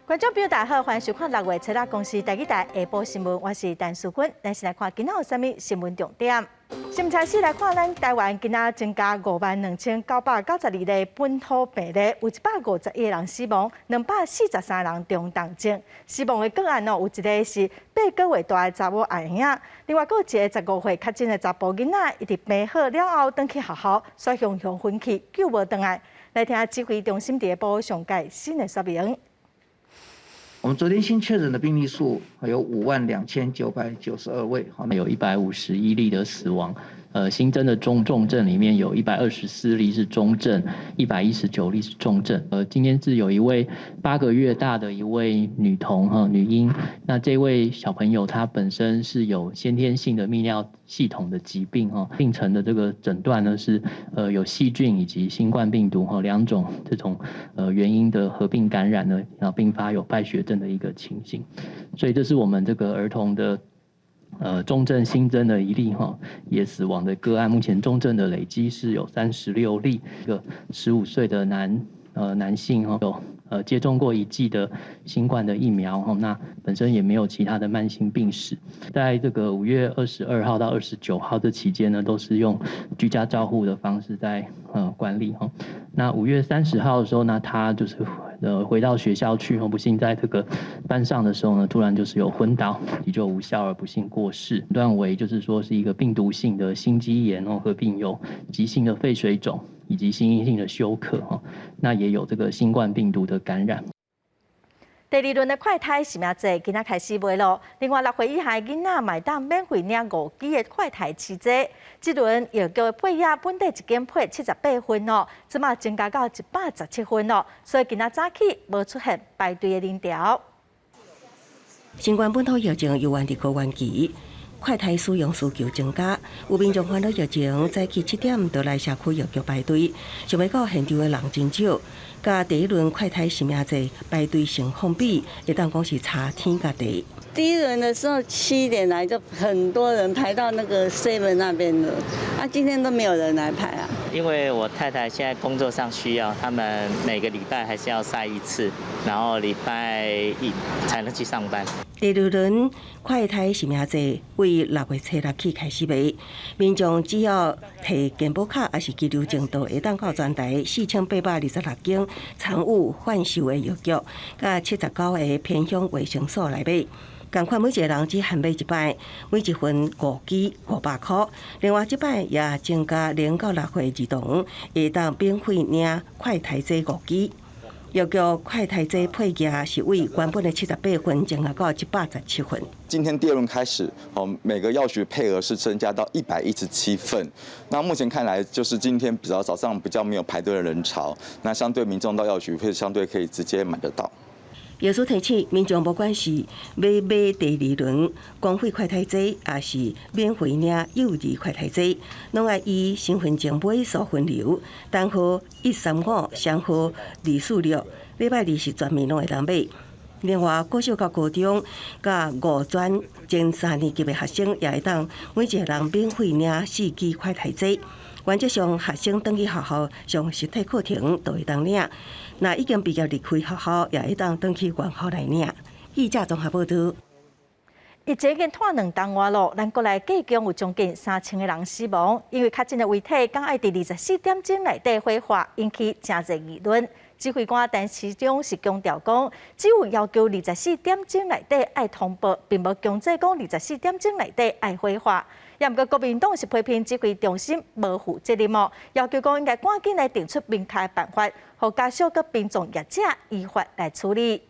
觀眾朋友大家好，歡迎收看六月初六公視台語台下晡新聞，我是陳淑君。咱先來看今仔有啥物新聞重點。新聞開始來看，咱台灣今仔增加52,992例本土病例，有151個人死亡，243人中重症。死亡的個案哦，有一個是8個月大的查某嬰仔，另外閣有一個15歲確診的查埔囡仔，伊佇病好了後，轉去學校，煞雄雄昏去，救無轉來。來聽指揮中心佇下晡上蓋新的說明。我們昨天新確診的病例數有52,992位，好，有151例的死亡。新增的中重症裡面有124例是中症，119例是重症。今天是有一位8個月大的一位女童哈女嬰，那這位小朋友她本身是有先天性的泌尿系統的疾病哈，病程的這個診斷呢是有細菌以及新冠病毒哈兩種這種原因的合併感染呢，然後併發有敗血症的一個情形，所以這是我們這個兒童的重症新增的一例哈，也死亡的個案，目前重症的累積是有36例。一個15歲的男性哈，有接種過一劑的新冠的疫苗哈，那本身也沒有其他的慢性病史。在這個5月22號到29號這期間呢，都是用居家照護的方式在管理哈。那5月30號的時候呢，他就是回到學校去，不幸在這個班上的時候呢，突然就是有昏倒，急救無效而不幸過世。斷為就是說是一個病毒性的心肌炎哦，合併有急性的肺水腫以及心因性的休克哈，那也有這個新冠病毒的感染。第二輪的快篩實名制今仔開始賣咯。另外，6歲以下囡仔嘛會當免費領五支的快篩試劑。這輪藥局的配額本底一間配78份哦，這馬增加到117份咯。所以今仔早起無出現排隊的人潮。新冠本土疫情猶原佇高原期，快篩使用需求增加，有民眾煩惱疫情早起7點就來社區藥局排隊，想欲到現場的人真少。佮第一輪快篩實名制排隊情況比，會當講是差天共地。第一輪的時候7點來就很多人排到那個 seven 那邊了，啊，今天都沒有人來排啊。因為我太太現在工作上需要，他們每個禮拜還是要篩一次，然後禮拜一才能去上班。第二輪快篩實名制為6月初6起開始賣，民眾只要提健保卡抑是居留證，就會當到全台4826間常務販售的藥局，佮79個偏鄉衛生所來買。仝款每一個人只限買一擺，每一份五支500箍。另外，這擺也增加0到6歲兒童會當免費領快篩劑五支。藥局快篩劑配額是為原本的78份增加到117份。今天第二輪開始，哦，每個藥局配額是增加到117份。那目前看來，就是今天比較早上比較沒有排隊的人潮，那相對民眾到藥局會相對可以直接買得到。藥師提醒民眾，不管是欲買第二輪公費快篩劑，抑是免費領幼兒快篩劑，攏愛依身份證尾數分流，單號135，雙號246，禮拜二是全面攏會當買。另外，國小佮高中佮五專前三年級的學生也會當每一個人免費領四支快篩劑。原則上，學生轉去學校上實體課程就會當領。若已經畢業離開學校，也會當轉去原校來領。記者綜合報道。疫情已經拖2冬外咯，咱國內計共有將近3000個人死亡，因為確診的遺體敢愛佇24點鐘內底火化，引起誠濟議論。指揮官陳時中是強調講，只有要求24點鐘內底愛通報，並無強制講二十四點鐘內底愛火化。也毋過國民黨是批評指揮中心無負責任哦，要求講應該趕緊來定出明確的辦法，予家屬佮殯葬業者依法來處理。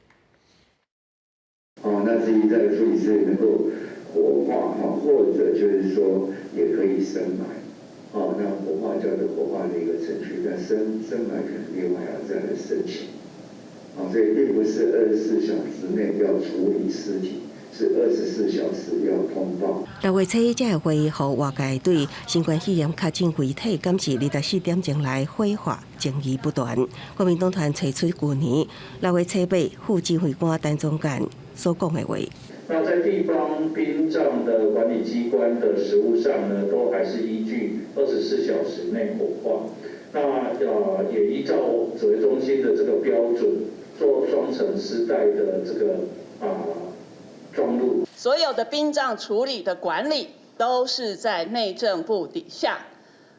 哦，那至於在處理是能夠火化哈，或者就是說也可以深埋。哦，那火化叫做火化的一個程序，但深埋可能另外要再來申請。哦，所以並不是二十四小時內要處理屍體，是二十四小時要通報。6月初才會予外界對新冠肺炎確診遺體，敢是二十四點鐘內火化，爭議不斷。國民黨團提出舊年6月初八副指揮官陳宗幹所講的話。那在地方殯葬的管理機關的實務上呢，都還是依據二十四小時內火化。那也依照指揮中心的這個標準，做雙層屍袋的這個裝入。所有的殯葬處理的管理都是在內政部底下，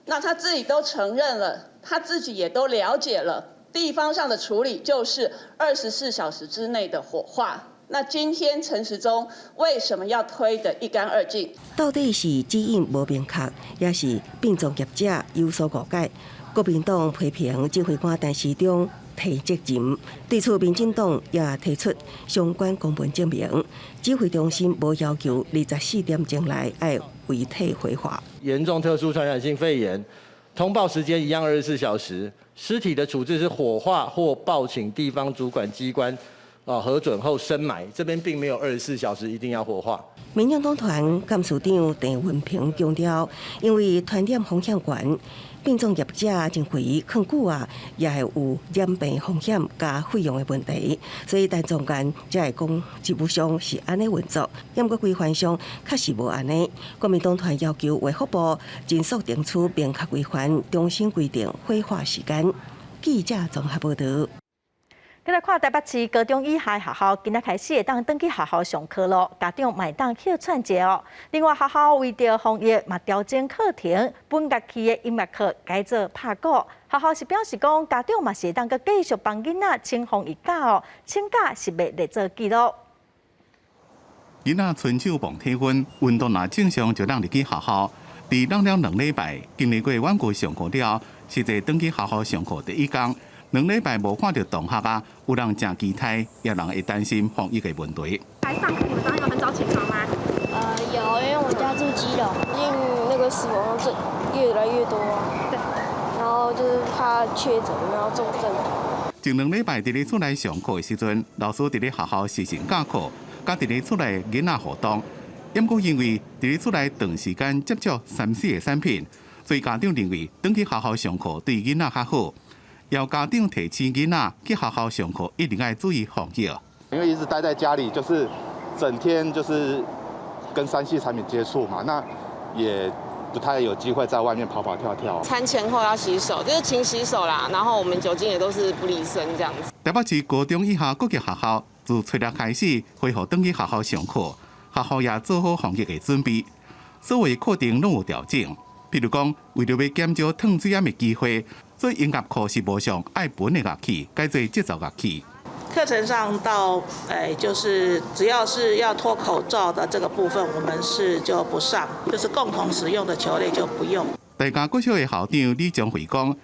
那他自己都承認了，他自己也都了解了，地方上的處理就是24小時之內的火化。那今天陳時中為什麼要推得一乾二淨？到底是指引無明確，抑是殯葬業者有所誤解？國民黨批評指揮官陳時中推責任，對此民進黨也提出相關公文證明，指揮中心無要求24點鐘內愛遺體火化。嚴重特殊傳染性肺炎，通報時間一樣24小時，屍體的處置是火化或報請地方主管機關核准後深埋，這邊並沒有24小時一定要火化。民進黨團幹事長鄭文平強調，因為傳染風險懸，殯葬業者認為囥久啊，也會有染病風險佮費用的問題，所以陳宗干才會講事務上是按呢運作，毋過規範上確實無按呢。國民黨團要求衛福部盡速定出明確規範，重新規定火化時間。記者綜合報道。來看台北市高中以下學校，今仔開始會當轉去學校上課囉，家長嘛會當歇喘一下哦。另外，學校為著防疫，嘛調整課程，本學期的音樂課改做拍鼓。學校是表示講，家長嘛是會當閣繼續幫囡仔請防疫假哦，請假是袂列做記錄。囡仔伸手磅體溫，溫度若正常就通入去學校。佇湳了2禮拜，經歷過遠距上課了，實際轉去學校上課第一工。2禮拜無看著同學啊，有人誠期待，也有人會擔心防疫的問題。來上課，你們早上有很早起床嗎？有，因為我家住基隆，最近那個死亡症越來越多，對，然後就是怕確診，然後重症。前2禮拜佇咧厝內上課的時陣，老師佇咧學校視訊教課，佮佇咧厝內囡仔互動。毋過因為佇咧厝內長時間接觸3C 的產品，所以家長認為轉去學校上課對囡仔較好。要家長提醒囡仔去學校上課，一定愛注意防疫。因為一直待在家裡，就是整天就是跟3C 產品接觸嘛，那也不太有機會在外面跑跑跳跳。餐前後要洗手，就是勤洗手啦。然後我們酒精也都是不離身這樣子。台北市高中以下各級學校自初六開始恢復轉去學校上課，學校也做好防疫的準備，所有課程攏有調整。譬如講，為著欲減少褪水暗的機會，所以音樂課是無上愛盤的樂器，改做節奏樂器。課程上到，就是只要是要脫口罩的這個部分，我們是就不上，就是共同使用的球類就不用。大家國小的校長李將輝講，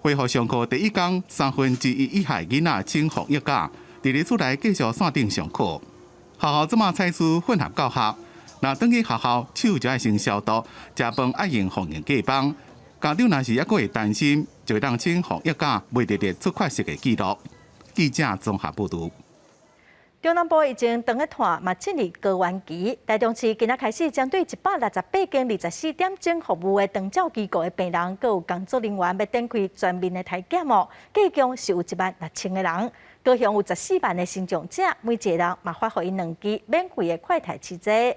恢復上課第一工，1/3以下囡仔請防疫假，佇咧厝內繼續線頂上課。學校這馬採取混合教學，若轉去學校，手就愛先消毒，食飯愛用防疫隔板。家長若是猶閣會擔心，就會當請防疫假，袂直直出缺席的記錄。記者綜合報導。中南部疫情長咧拖，嘛進入高原期。台中市今仔開始針對168間24點鐘服務的長照機構的病人，閣有工作人員欲展開全面的篩檢哦。計共是有1萬6千個人，高雄有14萬的身障者，每一個人嘛發予𪜶兩支免費的快篩試劑。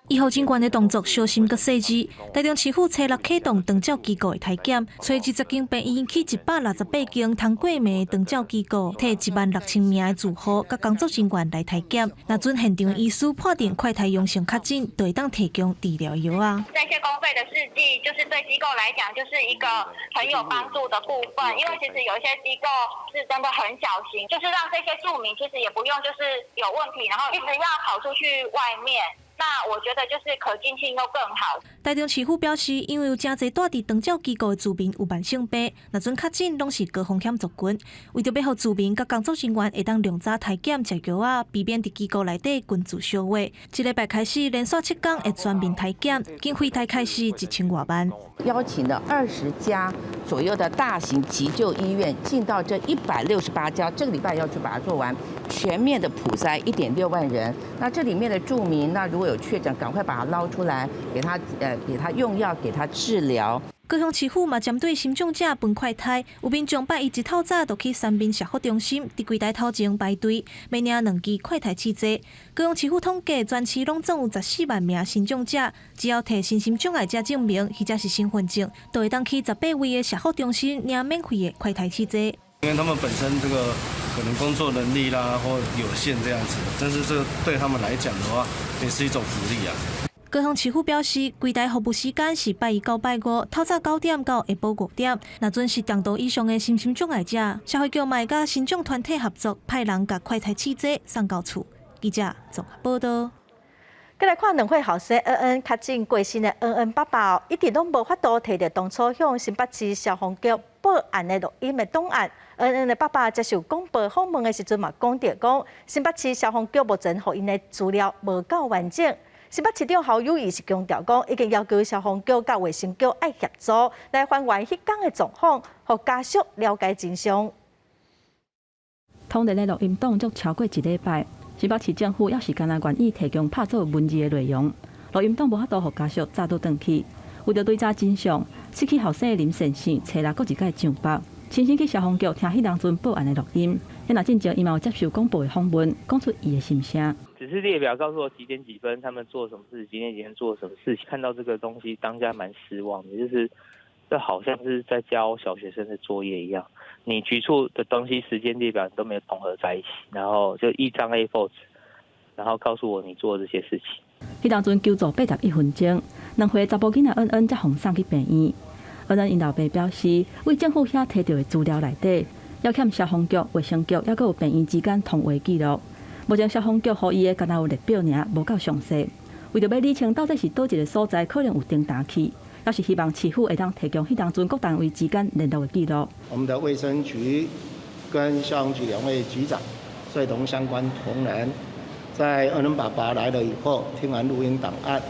醫護人員的動作小心閣細緻。台中市府初六啟動長照機構的篩檢，揣20間病院去168間通過罵的長照機構，提1萬6千名的住戶佮工作人員來篩檢。若準現場醫師判定快篩陽性確診，就會當提供治療藥啊。這些公費的試劑，就是對機構來講，就是一個很有幫助的部分。因為其實有一些機構是真的很小心，就是讓這些住民其實也不用就是有問題，然後一直要跑出去外面。那我覺得就是可進性又更好。台中市府表示，因為有誠濟蹛佇長照機構的住民有慢性病，若準確診攏是高風險族群。為著欲予住民佮工作人員會當量早篩檢食藥仔，避免佇機構內底群聚相話。這禮拜開始連續7天會全面篩檢，經費大概是1000外萬。邀請了20家左右的大型急救醫院進到這168家，這個禮拜要去把它做完，全面的普篩1.6萬人。那這裡面的住民，那如果有確診，趕快把它撈出來，給他用藥，給他治療。高雄市府嘛針對身障者分快篩，有民眾拜一一透早就去三民社福中心，佇櫃台頭前排隊，欲領兩支快篩試劑。高雄市府統計，全市攏總有14萬名身障者，只要提身心障礙者證明，或者是身份證，就會當去18位的社福中心領免費的快篩試劑。因為他們本身這個可能工作能力啦或有限這樣子，但是這個對他們來講的話，也是一種福利啊。高雄市府表示，櫃台服務時間是拜一到拜五，透早9點到下晡5點。若準是重度以上的身心障礙者，社會局嘛會佮身障團體合作，派人共快篩試劑送到厝。記者綜合報道。閣來看2歲後生恩恩確診過身的恩恩爸爸，一直攏無法度提著當初向新北市消防局報案的錄音的檔案。恩恩的爸爸接受廣播訪問的時陣嘛，講著講，新北市消防局目前予𪜶的資料無夠完整。新北市長侯友宜是強調講，已經要求消防局佮衛生局愛協助來還原彼工的狀況，予家屬了解真相。通聯的錄音檔足超過一禮拜，新北市政府猶是干焦願意提供拍做文字的內容，錄音檔無法度予家屬查著轉去。為著追查真相，失去後生的林先生，初六閣一擺上北，親身去消防局聽彼當陣報案的錄音。彼進前伊嘛有接受廣播的訪問，講出伊的心聲。只是列表告訴我幾點幾分他們做什麼事，幾點幾分做什麼事情。看到這個東西，當下蠻失望的，就是這好像是在教小學生的作業一樣。你局處的東西時間列表都沒有統合在一起，然後就一張 A4 紙，然後告訴我你做這些事情。彼當陣求助81分鐘，2歲查埔囡仔恩恩才予送去病院。恩恩𪜶老爸表示，對政府遐提著的資料內底，猶欠消防局、衛生局，猶閣有病院之間通話記錄。目前消防局予伊的干焦有列表爾，無夠詳細。為著欲理清到底是佗一个所在可能有偵查器，猶是希望市府會當提供彼當陣各單位之間聯絡的記錄。我們的衛生局跟消防局兩位局長，會同相關同仁，在恩恩爸爸來了以後，聽完錄音檔案，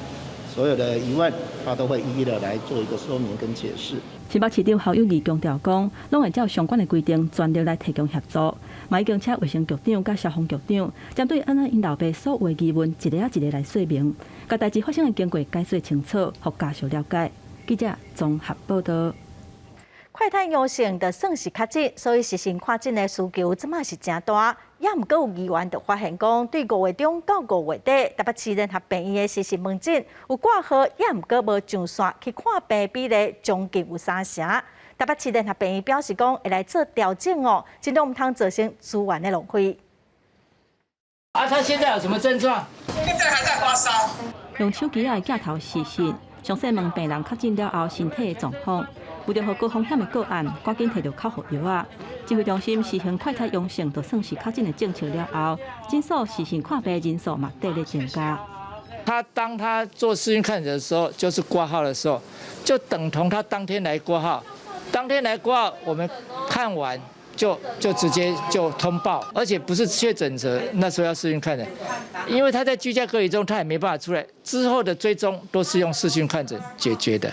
所有的疑問，他都會一一的來做一個說明跟解釋。新北市長侯友宜強調講，攏會照相關的規定，全力來提供協助。嘛已經請衛生局長佮消防局長，針對恩恩𪜶老爸所有的疑問，一个仔一个來說明，共代誌發生的經過解說清楚，予家屬了解。記者綜合報道。快篩陽性就算是確診，所以視訊看診的需求這馬是誠大。也毋過有議員就發現講，對5月中到5月底，台北市聯合病院的視訊門診有掛號，也毋過無上線去看病比例將近有三成。台北市聯合病院表示講，會來做調整哦，盡量毋通造成資源的浪費。啊，他現在有什麼症狀？現在還在發燒。用手機仔的鏡頭視訊，詳細問病人確診了後身體的狀況。為著予高風險的個案，趕緊提著口服藥仔。指揮中心實行快篩陽性就算是確診的政策了後，診所視訊看病人數嘛綴咧增加。他當他做視訊看診的時候，就是掛號的時候，就等同他當天來掛號。當天來掛號，我們看完就直接就通報，而且不是確診者那時候要視訊看診，因為他在居家隔離中，他也沒辦法出來，之後的追蹤都是用視訊看診解決的。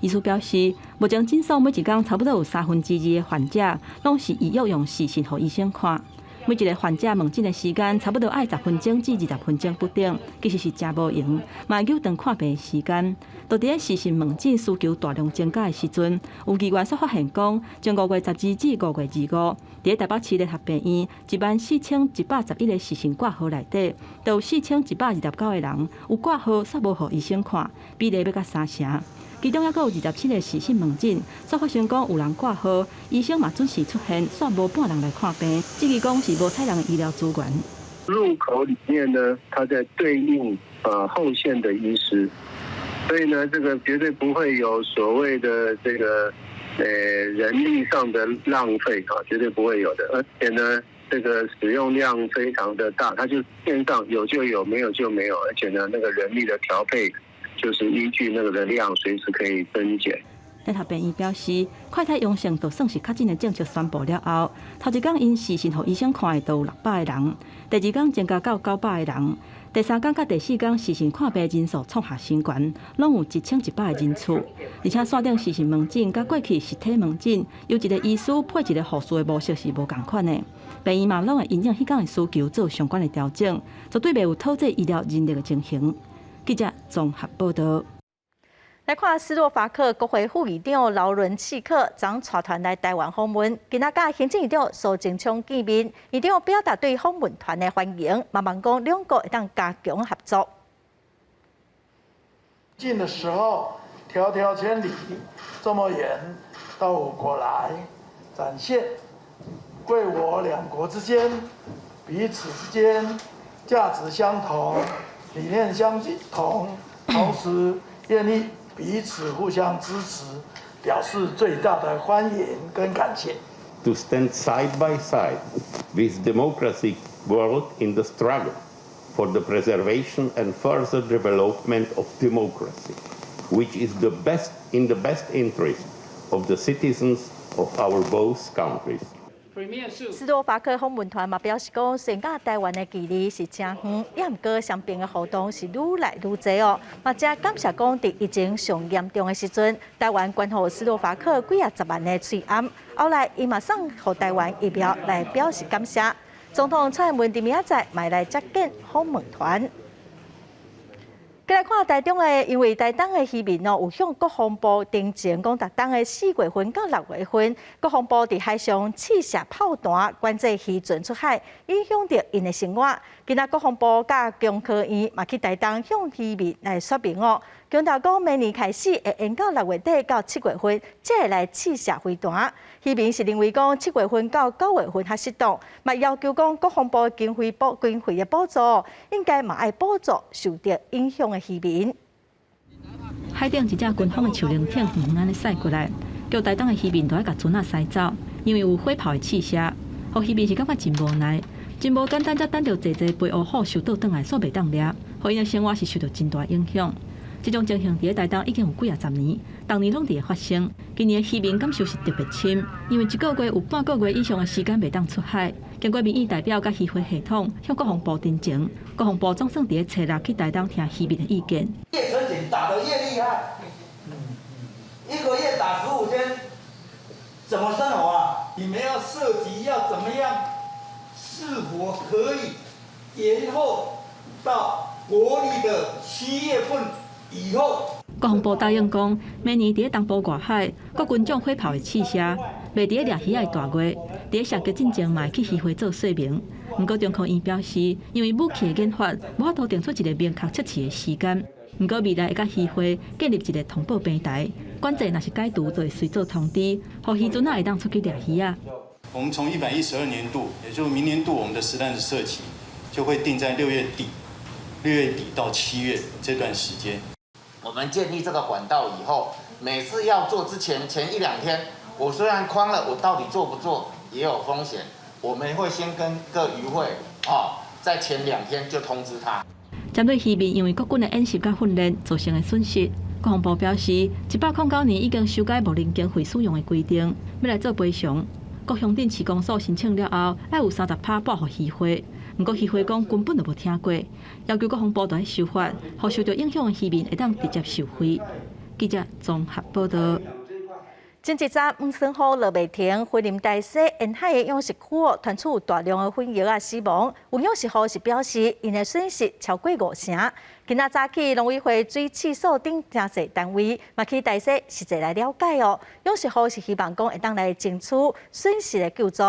醫師表示，目前診所每一工差不多有2/3的患者，攏是預約用視訊予醫生看。每一个患者問診的時間差不多愛10分鐘至20分鐘不等，其實是誠無閒，嘛會糾長看病的時間。就佇咧視訊問診需求大量增加的時陣，有議員煞發現講，從5月12至5月25，佇咧台北市聯合病院14,111个視訊掛號內底，就有4,129個人有掛號，煞無予醫生看，比例欲到三成。其中猶閣有27个視訊問診，煞發生講有人掛號，醫生嘛準時出現，煞無半人來看病，質疑講是無採人醫療資源。入口裡面呢，它在對應後線的醫師，所以呢，這個絕對不會有所謂的這個人力上的浪費啊，絕對不會有的。而且呢，這個使用量非常的大，它就線上有就有，沒有就沒有，而且呢，那個人力的調配。就是依據那個的量，隨時可以增減。聯合病院表示，快篩陽性就算是確診的政策宣布了後，頭一工𪜶視訊予醫生看的都有600個人，第二工增加到900個人，第三工佮第四工視訊看病人數創下新高，攏有1100個人次。而且線頂視訊門診佮過去實體門診，由一個醫師配一個護士的模式是無仝款的。病院嘛攏會因應彼工的需求做相關的調整，絕對袂有拖濟醫療人力的情形。記者綜合報道。來看斯洛伐克國會副議長勞倫契克昨帶團來台灣訪問，今仔佮行政院長蘇貞昌見面，院長表達對訪問團的歡迎，嘛望講兩國會當加強合作。進的時候，迢迢千里這麼遠到我國來，展現貴我兩國之間彼此之間價值相同、理念相同，同時願意彼此互相支持，表示最大的歡迎跟感謝。 To stand side by side with democratic world in the struggle for the preservation and further development of democracy, which is in the best interest of the citizens of our both countries. 斯洛伐克訪問團嘛表示講，雖然佮台灣的距離是誠遠，也毋過雙邊的互動是愈來愈濟哦。嘛誠感謝講，佇疫情上嚴重的時陣，台灣捐予斯洛伐克幾仔十萬的喙罨，後來伊嘛送予台灣疫苗來表示感謝。總統蔡英文佇明仔載嘛來接見訪問團。過來看台中的，因為台東的漁民哦，有向國防部陳情講，逐冬的4月份到6月份，國防部佇海上試射炮彈，管制漁船出海，影響著𪜶的生活。今仔國防部佮中科院嘛去台東向漁民來說明哦，強調講明年開始會延到6月底到7月份，才會來試射飛彈。漁民是認為講7月份到9月份較適當，嘛要求講國防部經費的補助，應該嘛愛補助受著影響的漁民。海頂一隻軍方的樹靈艇遠遠按呢駛過來，叫台東的漁民都愛共船仔駛走，因為有火炮的試射，予漁民是感覺真無奈，真無簡單，才等著濟濟肥烏虎收倒轉來，煞袂當掠，予𪜶的生活是受著真大影響。這種情形佇咧台東已經有幾仔十年，逐年攏佇咧發生。今年的漁民感受是特別深，因為一個月有半個月以上的時間袂當出海。經過民意代表佮漁會系統向國防部陳情，國防部總算佇咧初六去台東聽漁民的意見。越沉潛打得越厲害，一個月打15天，怎麼生活啊？你們要設計要怎麼樣，是否可以延後到國曆的7月份以後？國防部答應講，明年佇咧東部外海，國軍將火炮的試射，袂佇咧掠魚仔的大月，佇咧射擊進前嘛會去漁會做說明。毋過中科院表示，因為武器的研發，無法度定出一個明確測試的時間。毋過未來會佮漁會建立一個通報平台，管制若是解除，就會隨做通知，予漁船仔會當出去掠魚仔。我們從112年度，也就是明年度，我們的實彈的射擊就會定在六月底，6月底到7月這段時間。我們建立這個管道以後，每次要做之前前一兩天，我雖然框了，我到底做不做也有風險。我們會先跟各漁會啊，在前2天就通知他。針對漁民因為國軍的演習佮訓練造成的損失，國防部表示，109年已經修改無人經費使用的規定，欲來做賠償。各鄉鎮市公所申請了後，愛有30%撥予漁會。毋過漁會講根本就無聽過，要求國防部著愛修法，予受著影響的漁民會當直接受惠。記者綜合報導。前一陣黃酸雨落袂停，雲林大溪沿海的養殖區哦，傳出大量的粉蚶仔死亡。有養殖戶是表示，𪜶的損失超過五成。今仔早起，農委會水試所等誠濟單位，嘛去大溪實際來了解哦。養殖戶是希望講會當來爭取損失的救助。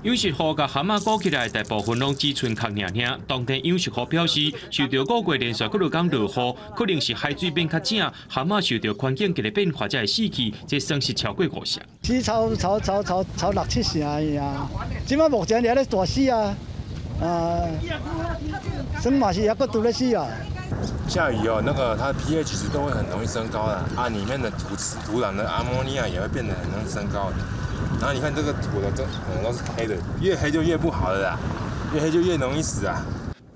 養殖戶共蚶仔裹起來，大部分攏只賰殼爾爾。當地養殖戶表示，受著五月連續幾落工落雨，可能是海水變較正，蚶仔受著環境的變化才會死去，這損失超過五成。死超超超超超六七成啊！這擺目前佇咧大死啊！啊，算嘛是猶閣拄咧死啊！下雨哦，那個它 pH 值都會很容易升高的啊，裡面的土壤的阿摩尼亞也會變得很容易升高的。然後你看這個土的，這可能都是黑的，越黑就越不好的啦，越黑就越容易死啊。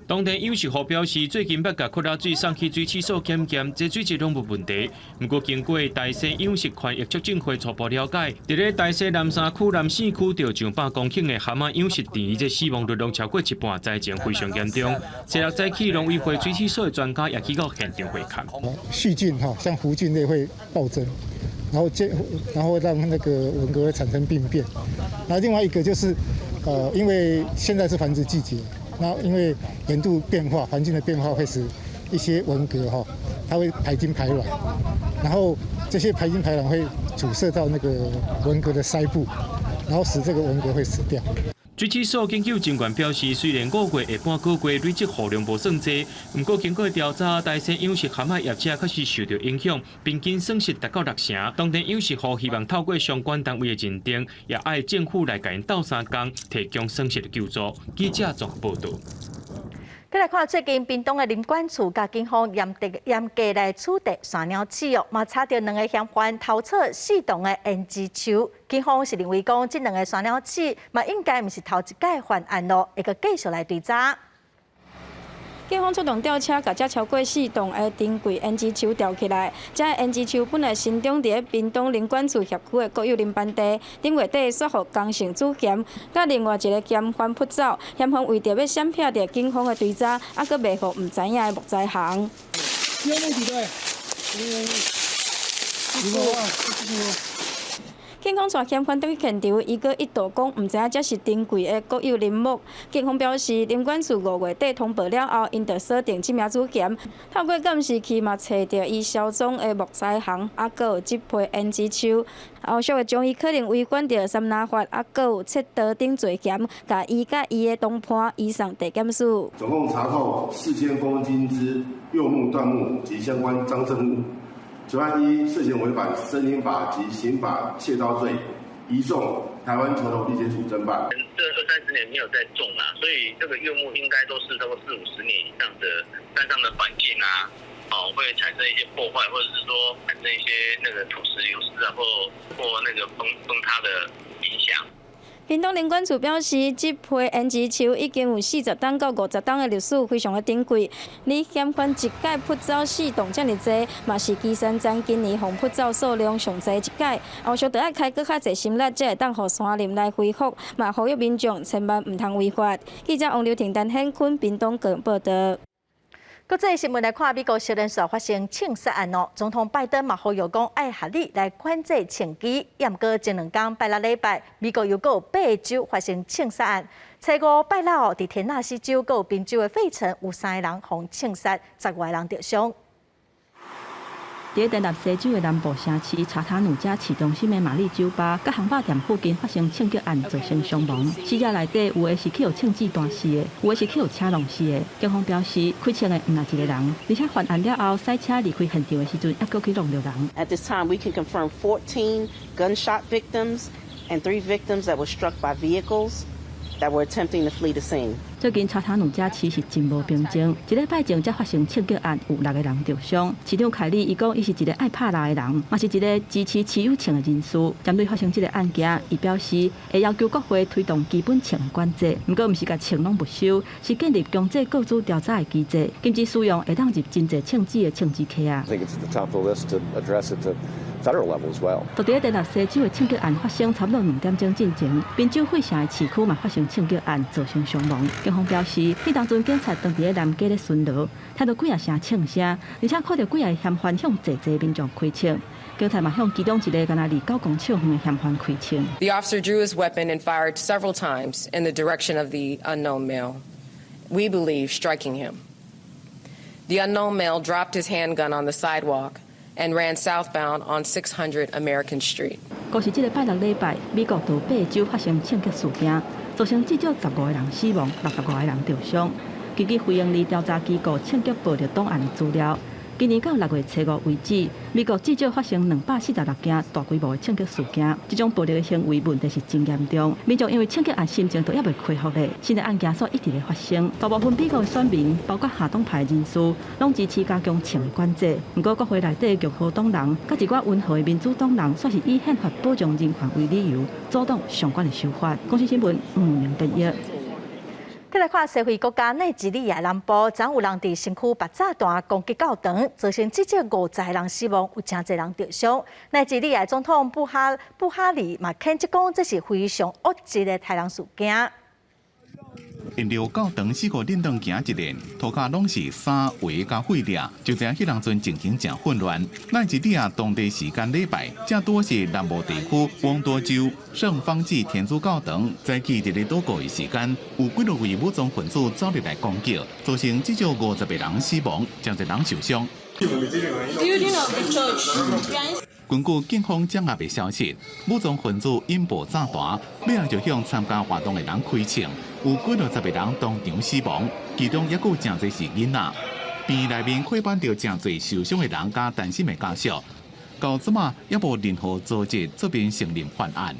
當地養殖戶表示，最近捌共擴大水送去水試所檢驗，這水質攏無問題。毋過經過大溪養殖權益促進會初步了解，佇咧大溪南沙區、南勢區著上百公頃的蚶仔養殖池，這死亡率攏超過一半，災情非常嚴重。昨日早起，農委會水試所的專家也去到現場會勘。細菌哈，像弧菌類會暴增，然後讓那個文蛤會產生病變。那另外一個就是，因為現在是繁殖季節。那因為鹽度變化、環境的變化，會使一些文蛤哈，它會排精排卵，然後這些排精排卵會阻塞到那個文蛤的鰓部，然後使這個文蛤會死掉。水試所研究人員表示，雖然五月下半個月累積雨量無算濟，毋過經過調查，大溪養殖蚶仔業者確實受到影響，平均損失達到六成。當地養殖戶希望透過相關單位的認定，也愛政府來共𪜶鬥相共，提供損失的救助。記者綜合報導。再來看最近屏東的林管處佮警方嚴格嚴格來取締山鳥鼠哦，嘛查著兩个嫌犯偷採四棟的胭脂樹。警方是認為講，這兩个山鳥鼠嘛應該毋是頭一擺犯案囉，會閣繼續來追查。警方出動吊車，共這超過四棟的珍貴胭脂樹吊起來。這胭脂樹本來生長佇咧屏東林管處轄區的國有林班地，頂月底煞予江姓主嫌，佮另外一个嫌犯撲走。嫌犯為著欲閃避著警方的追查，猶閣賣予毋知影的木材行。有問題對？警方帶嫌犯轉去現場，伊閣一度講毋知影這是珍貴的國有林木。警方表示，林管處五月底通報了後，𪜶就鎖定這名主嫌。透過監視器嘛，揣著伊銷贓的木材行，猶閣有這批胭脂樹。後續會將伊可能違反著三拿法，猶閣有竊盜等罪嫌，共伊佮伊的同伴移送地檢署。總共查扣4000公斤之柚木椴木及相關贓證物。主案依涉嫌違反森林法及刑法竊盜罪，移送台灣橋頭地檢署偵辦。這二三十年沒有再種啦，所以這個柚木應該都是差不多四五十年以上的山上的環境啊，哦，會產生一些破壞，或者是說產生一些那個土石流失啊，或那個崩塌的影響。屏東林管處表示，這批胭脂樹已經有40冬到50冬的歷史，非常的珍貴。而嫌犯一擺撲走四棟遮爾濟，嘛是旗山站今年予撲走數量上濟一擺。後續著愛開閣較濟心力，才會當予山林來恢復。嘛呼籲民眾千萬毋通違法。記者王劉婷、陳顯坤，屏東高報導。國際新聞來看，美國小連續發生槍殺案哦。總統拜登嘛呼籲講，愛合理來管制槍支。毋過前兩工拜六禮拜，美國又閣有八个州發生槍殺案。初五拜六哦，佇田納西州閣有賓州的費城有三个人予槍殺，十外人著傷。佇田納西州的南部城市查塔努加市中心的瑪麗酒吧，佮漢堡店附近發生槍擊案，造成傷亡。死者內底有的是去予槍子彈死的，有的是去予車撞死的。警方表示，開槍的毋但一个人，而且犯案了後，駛車離開現場的時陣，猶閣去挵著人。 At this time, we can confirm 14 gunshot victims and three victims that were struck by vehicles that were attempting to flee the scene. 最近查塔努加市是真無平靜，一禮拜前才發生槍擊案，有六個人著傷。市長凱利伊講，伊是一个愛拍獵的人，嘛是一个支持持有槍的人士。針對發生這个案件，伊表示會要求國會推動基本槍的管制，毋過毋是共槍攏沒收，是建立強制告知調查的機制，禁止使用會當入真濟槍支的槍支卡啊。 I think it's at the top of the list to address at the federal level as well. 就佇咧田納西州的槍擊案發生差不多2點鐘進前，賓州費城的市區嘛發生槍擊案，造成傷亡。警方表示，彼當陣警察當佇咧南街咧巡邏，聽著幾仔聲槍聲，而且看著幾个嫌犯向濟濟民眾開槍。警察嘛向其中一个敢若離9公尺遠的嫌犯開槍。 The officer drew his weapon and fired several times in the direction of the unknown male. We believe striking him. The unknown male dropped his handgun on the sidewalk and ran southbound on 600 American Street. 閣是這个拜六禮拜，美國有八个州發生槍擊事件，造成至少15個人死亡，65個人著傷。根據非營利調查機構槍擊暴力檔案的資料，今年到6月初五為止，美國至少發生246件大規模的槍擊事件。這種暴力的行為問題是真嚴重，民眾因為槍擊案心情都猶未恢復咧，新的案件煞一直咧發生。大部分美國的選民，包括下黨派人士，攏支持加強槍的管制。毋過國會內底共和黨人，佮一寡溫和的民主黨人，煞是以憲法保障人權為理由，阻擋相關的修法。公視新聞吳明編譯。再來看西非國家奈及利亞南部，昨有人佇身軀爆炸彈攻擊教堂，造成至少50個人死亡，有誠濟人著傷。奈及利亞總統布哈里嘛譴責講，這是非常惡質的殺人事件。沿著教堂四處振動行一輪，塗跤攏是衫鞋佮廢料，就知影彼當陣情形誠混亂。奈及利亞當地時間禮拜，這拄是南部地區翁多州聖方濟天主教堂早起佇咧禱告的時間，有幾落位武裝分子走入來攻擊，造成至少50個人死亡，誠濟人受傷。根據警方掌握的消息，武裝分子引爆炸彈，尾後就向參加活動的人開槍，有幾落十個人當場死亡，其中猶閣有誠濟是囡仔。病院內面看管著誠濟受傷的人佮擔心的家屬，到這馬猶無任何組織出面承認犯案。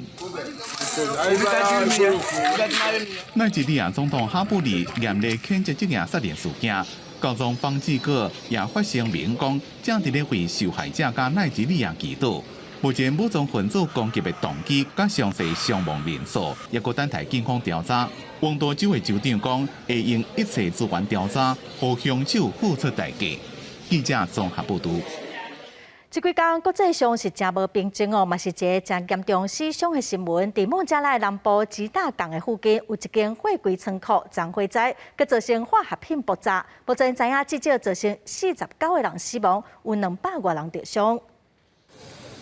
奈及利亞總統哈布里嚴厲譴責這件殺人事件。教宗方濟各也發聲明講，正佇咧為受害者佮奈及利亞祈禱。目前武裝分子攻擊的動機佮詳細傷亡人數，猶閣等待警方調查。王多州的州長講，會用一切資源調查，予兇手付出代價。記者綜合報導。這幾工國際上是誠無平靜哦，嘛是一个誠嚴重死傷的新聞。佇孟加拉南部吉大港的附近，有一間貨櫃倉庫昨火災，閣造成化學品爆炸。目前知影至少造成49個人死亡，有200外人著傷。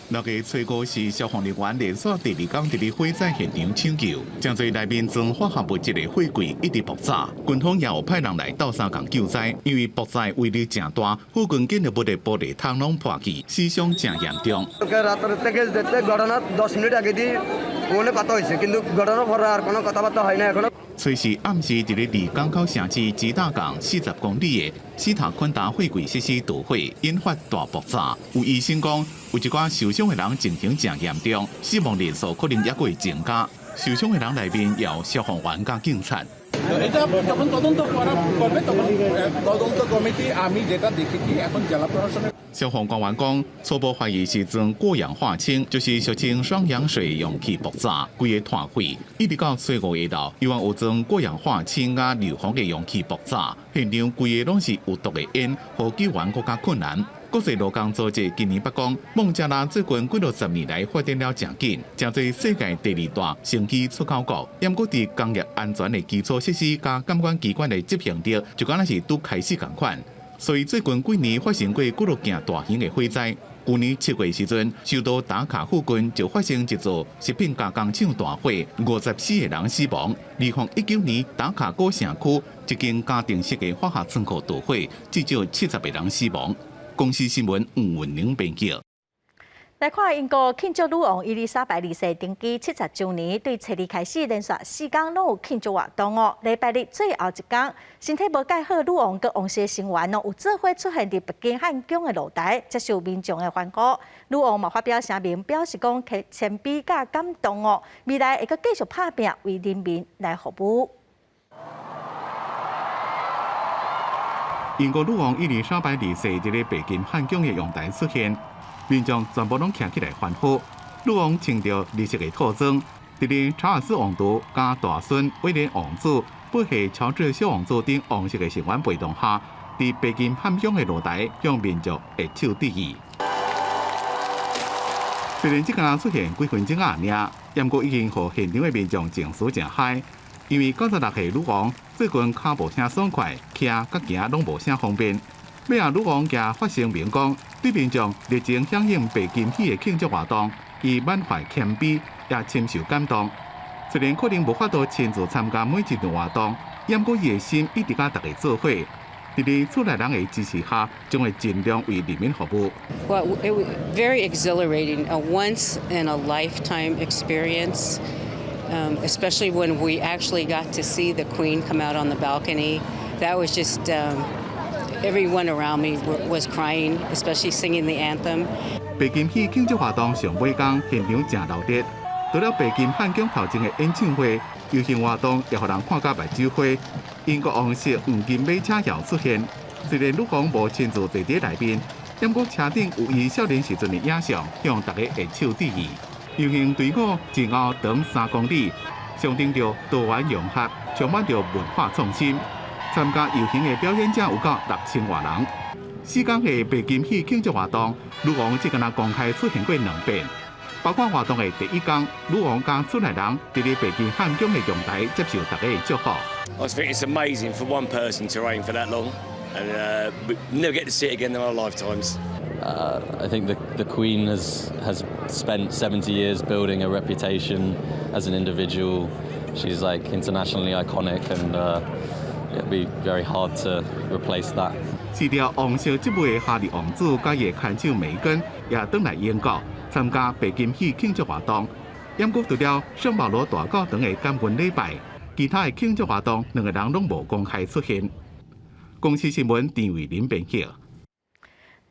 六月初五時，消防人員連續第二工佇咧火災現場搶救，誠濟內面裝化學物質的貨櫃一直爆炸，軍方也有派人來鬥相共救災。因為爆炸威力誠大，附近建築物的玻璃窗攏破去，死傷誠嚴重。初四暗時，佇咧離港口城市吉大港40公里的斯塔昆達貨櫃設施導火，引發大爆炸。有醫生講，有一寡受傷的人情形誠嚴重，死亡人數可能猶閣會增加。受傷的人內面有消防員佮警察。এটা যখন তদন্ত করা করবে তখন তদন্ত কমিটি আমি যেটা দেখেছি এখন জেলা প্রশাসনের 消防官員講，初步懷疑是裝過氧化氫，就是俗稱雙氧水容器爆炸，規个團毀。一直到初五下晝，猶原有裝過氧化氫佮硫磺的容器爆炸，現場規个攏是有毒的煙，予救援閣較困難。國際勞工組織今年捌講，孟加拉最近幾落十年來發展了誠緊，成做世界第二大生機出口國。毋過佇工業安全的基礎設施佮監管機關的執行力，就敢若是拄開始仝款。所以最近幾年發生過幾落件大型的火災。舊年7月時陣，首都達卡附近就發生一座食品加工廠大火，54個人死亡。2019年達卡古城區一間家庭式的化學倉庫導火，至少70個人死亡。公視新聞吳文玲編輯。來看英國慶祝女王伊麗莎白二世登基70週年，對初二開始連續4工攏有慶祝活動哦。禮拜日最後一工，身體無蓋好女王佮王室成員哦，有做伙出現佇白金漢宮的露台，接受民眾的歡呼。女王嘛發表聲明，表示講謙卑佮感動哦，未來會閣繼續拍拚為人民來服務。英國女王伊麗莎白二世佇咧白金漢宮的陽台出現，民眾全部攏徛起來歡呼。女王穿著綠色的套裝，佇咧查爾斯王儲佮大孫威廉王子、八歲喬治小王子等王室的成員陪同下，佇白金漢宮的露台向民眾握手致意。雖然這工出現幾分鐘仔爾，毋過已經予現場的民眾情緒誠 high。因為96歲女王最近跤無啥爽快，徛佮行攏無啥方便。尾仔女王也發聲明講，對民眾熱情響應白金禧的慶祝活動，伊滿懷謙卑，也深受感動。雖然可能無法度親自參加每一場活動，毋過伊的心一直佮大家做伙。佇咧厝內人的支持下，將會盡量為人民服務。 Well, it was very exhilarating, a once in a lifetime experience. Especially when we actually got to see the Queen come out on the balcony. That was just everyone around me was crying, especially singing the anthem. 白金禧慶祝活動上尾工，現場誠鬧熱。除了白金漢宮頭前的演唱會、遊行活動，也予人看甲目睭花。英國王室黃金馬車也出現，雖然女王無親自坐佇內面，毋過車頂有伊少年時陣的影像，向大家握手致意。遊行隊伍前後長3公里，象徵著多元融合，充滿著文化創新。參加遊行的表演者有到6000外人。4工的白金禧慶祝活動，女王只敢若公開出現過兩遍，包括活動的第一工，女王佮厝內人佇咧白金漢宮的陽台接受大家的祝福。 I think it's amazing for one person to reign for that long, and we never get to see it again in our lifetimes. I think the Queen has spent 70 years building a reputation as an individual. She's like internationally iconic, and it'll be very hard to replace that. 辭掉王室職務的哈利王子佮伊的牽手梅根也轉來英國，參加白金禧慶祝活動。毋過除了聖保羅大教堂的感恩禮拜，其他的慶祝活動，兩個人攏無公開出現。公視新聞陳慧琳編輯。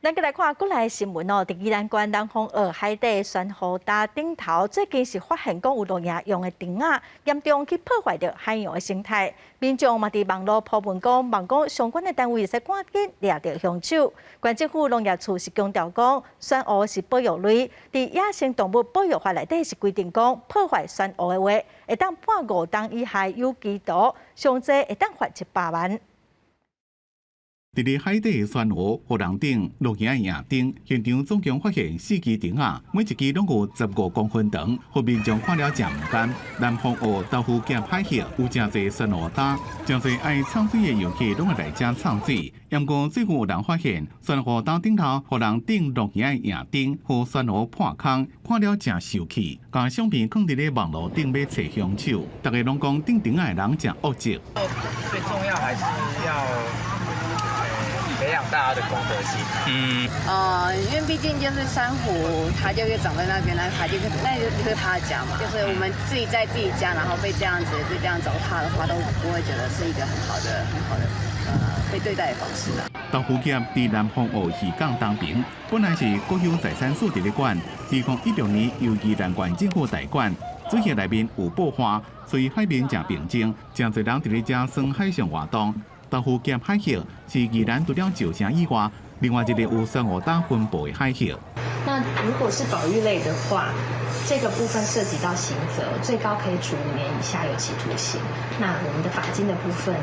咱閣來看國內新聞哦，佇宜蘭縣南風澳海底珊瑚礁頂頭，最近是發現講有露營用的燈仔，嚴重去破壞著海洋的生態。民眾嘛佇網路 po 文講，望講相關的單位會使趕緊掠著兇手。縣政府農業處是強調講，珊瑚是保育類，佇野生動物保育法內底是規定講，破壞珊瑚的話，會當判五冬以下有期徒，上濟會當罰100萬。佇咧海底珊瑚護欄頂露營的營燈，現場總共發現四支燈仔，每一支攏有15公分長，予民眾看了誠毋甘。南風澳豆腐屐海域有誠濟珊瑚礁，誠濟愛衝水的遊客攏會來遮衝水。毋過最近有人發現珊瑚礁頂頭護欄頂露營的營燈，予珊瑚破空，看了誠受氣，共相片囥佇咧網路頂欲揣兇手，逐家攏講釘燈仔的人誠惡質。最重要還是要培養大家的公德心。因為畢竟就是珊瑚，它就是長在那邊，那就是他的家嘛。就是我們自己在自己家，然後被這樣子被這樣糟蹋的話，都不會覺得是一個很好的被對待的方式啦。豆腐屐佇南風澳漁港東爿，本來是國有財產署佇咧管，2016年由宜蘭縣政府代管。水域內面有布花，所以海面誠平靜，誠濟人佇咧遮耍海上活動。豆腐屐海域是宜蘭除了石城以外，另外一个有珊瑚礁分布的海域。那如果是保育類的話，這個部分涉及到刑責，最高可以處5年以下有期徒刑。那我們的罰金的部分，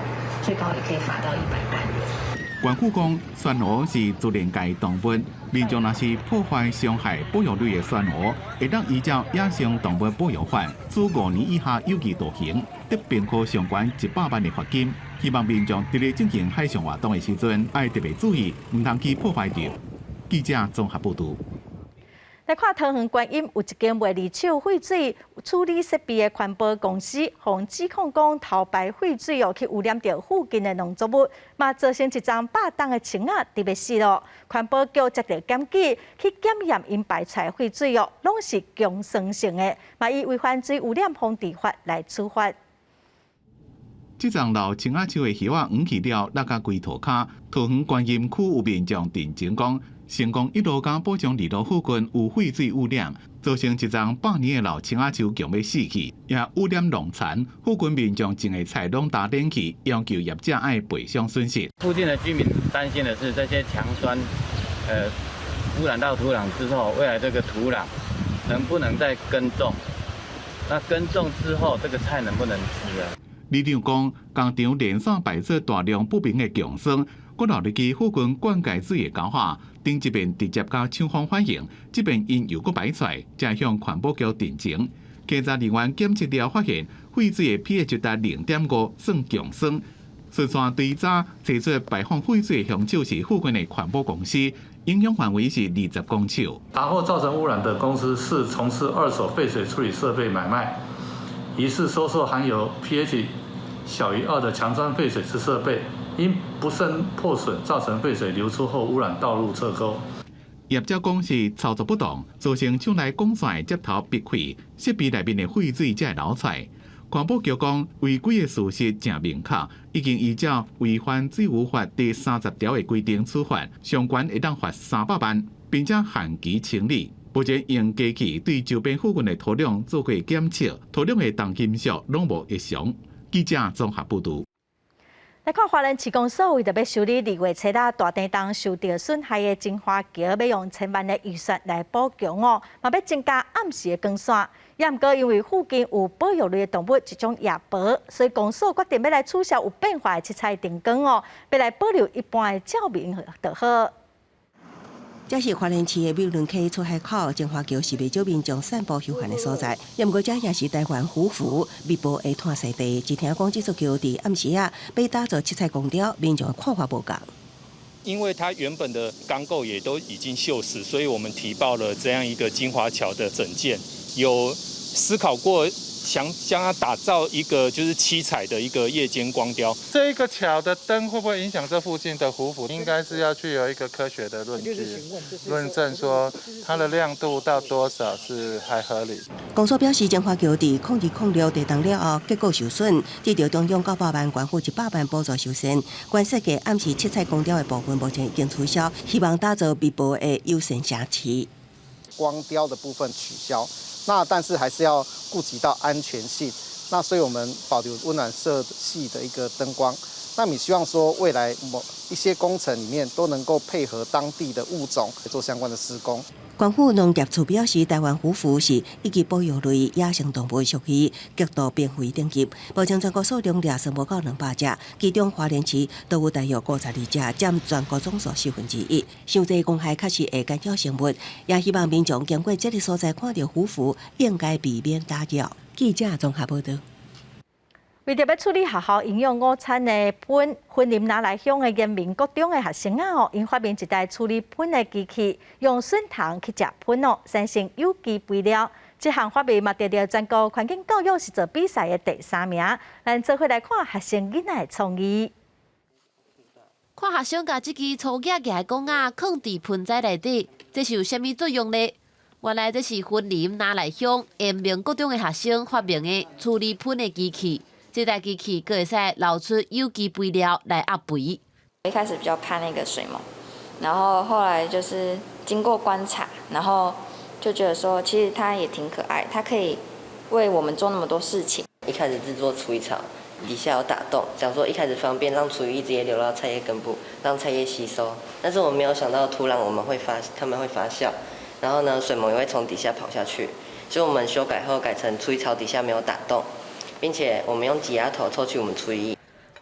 最高也可以罰到100萬元。縣府講，珊瑚是自然界動物，民眾若是破壞傷害保育類的珊瑚，會當依照野生動物保育法，處5年以下有期徒刑，得並科上懸100萬的罰金。希望民眾佇咧進行海上活動的時陣，愛特別注意，毋通去破壞著。記者綜合報導。來看桃園觀音有一間賣二手廢水處理設備的環保公司，予指控講偷排廢水哦，去污染著附近的農作物，嘛造成一叢100噸的青仔佇欲死囉。環保局接著檢舉，去檢驗𪜶排出來廢水哦，攏是強酸性的，嘛以違反水污染防治法來處罰。這叢老青仔樹的葉仔黃去了，落甲規塗跤。桃園觀音區有民眾陳情講，成功一路佮寶璋二路附近有廢水污染，造成一叢百年的老青仔樹強欲死去，也污染農田。附近民眾種的菜攏焦電去，要求業者愛賠償損失。附近的居民擔心的是，這些強酸，污染到土壤之後，未來這個土壤能不能再耕種？那耕種之後，這個菜能不能吃啊？里長講，工廠連續排出大量不明的強酸，閣流入去附近灌溉水的溝仔，頂一遍直接共廠方反映，這遍𪜶又閣排出來，才向環保局陳情。檢查人員檢測了發現，廢水的 pH 達0.5，算強酸。順紲追查提出排放廢水的兇手是附近的環保公司，影響範圍是20公尺。查獲造成污染的公司是從事二手廢水處理設備買賣，疑似收受含有 pH 小於2的強酸廢水之設備，因不慎破損造成廢水流出後污染道路側溝。業者講是操作不當，造成廠內管線接頭閉開，設備內面的廢水才會流出來。環保局講違規的事實誠明確，已經依照違反水污法第30條的規定處罰，上懸會當罰300萬，並且限期清理。目前用機器對周邊附近的土壤做過檢測，土壤的重金屬攏無異常。記者綜合報導。來看花蓮市公所為著欲修理二月初六大地動受著損害的金華橋，欲用千萬的預算來補強哦，嘛欲增加暗時的光線。也毋過因為附近有保育類的動物，一種夜貘，所以公所決定欲來取消有變化的七彩燈光哦，欲來保留一般的照明就好。這是花蓮市的美崙溪出海口，金華橋是袂少民眾散步休閒的所在。也毋過，這也是台灣虎符密布的旱雪地。一聽講這座橋佇暗時仔欲打造七彩光雕，民眾看法無仝。因為它原本的鋼構也都已經鏽蝕，所以我們提報了這樣一個金華橋的整建，有思考過想將它打造一個就是七彩的一個夜間光雕。這一個橋的燈會不會影響這附近的胡蝠？應該是要去有一個科學的論據，論證說它的亮度到多少是還合理。公所表示，中華橋佇2006地動了後，結構受損，得著中央900萬，縣府100萬補助修繕。原設計暗示七彩光雕的部分目前已經取消，希望打造密布的友善城市。光雕的部分取消，那但是還是要顧及到安全性，那所以我們保留溫暖色系的一個燈光。那你希望說未來某一些工程裡面都能夠配合當地的物種做相關的施工。縣府農業處表示，台灣胡蝠是一級保育類野生動物，屬於極度瀕危等級。目前全國數量掠算無夠200隻，其中花蓮市都有大約52隻，佔全國總數1/4。傷濟公害確實會干擾生物，也希望民眾經過這个所在看著胡蝠，應該避免打擾。記者綜合報導。為著欲處理學校營養午餐的糞，雲林那籬鄉的延銘國中的學生仔哦，𪜶發明一台處理糞的機器，用筍蟲去食糞哦，產生有機肥料。這項發明嘛得著全國環境教育實作比賽的第三名。咱做伙來看學生囡仔的創意。看學生共這支粗額額的管仔囥佇盆栽內底，這是有啥物作用呢？原來這是雲林那籬鄉延銘國中的學生發明的處理糞的機器。這台機器閣會使流出有機肥料來掗肥。一開始比較怕那個水虻，然後後來就是經過觀察，然後就覺得說其實它也挺可愛，它可以為我們做那麼多事情。一開始製作廚餘槽，底下有打洞，想說一開始方便讓廚餘直接流到菜葉根部，讓菜葉吸收。但是我沒有想到土壤我們會發，他們會發酵，然後呢，水虻也會從底下跑下去。所以我們修改後改成廚餘槽底下沒有打洞。並且我們用擠壓頭抽取我們廚餘液。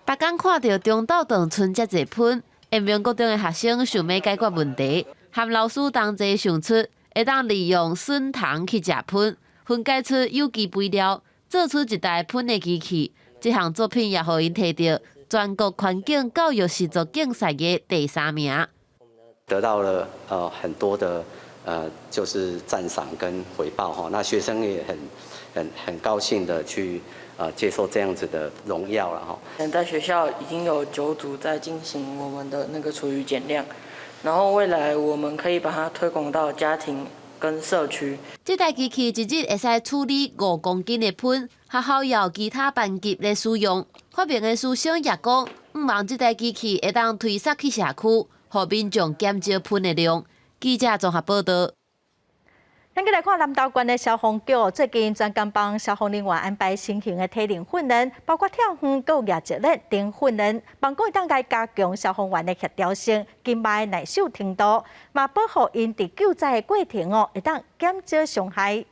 逐工看著中晝頓賰遮濟糞，延銘國中的學生想欲解決問題，和老師同齊想出會當利用筍蟲去食糞，分解出有機肥料，做出一台糞的機器。這項作品也予𪜶提著全國環境教育實作競賽的第三名。得到了很多的就是讚賞跟回報哈，那學生也很高興的去接受這樣子的榮耀了哈。在學校已經有9組在進行我們的那個廚餘減量，然後未來我們可以把它推廣到家庭跟社區。這台機器一日會使處理5公斤的糞，學校也有其他班級咧使用。發明的師生也講，向望這台機器會當推捒去社區，予民眾減少糞的量。記者綜合報導。咱閣來看南投縣的消防局，最近專工幫消防人員安排新型的體能訓練，包括跳遠、閣有舉重等訓練，幫助會當來加強消防員的協調性、筋肉耐受程度，嘛保護𪜶佇救災的過程哦，會當減少傷害。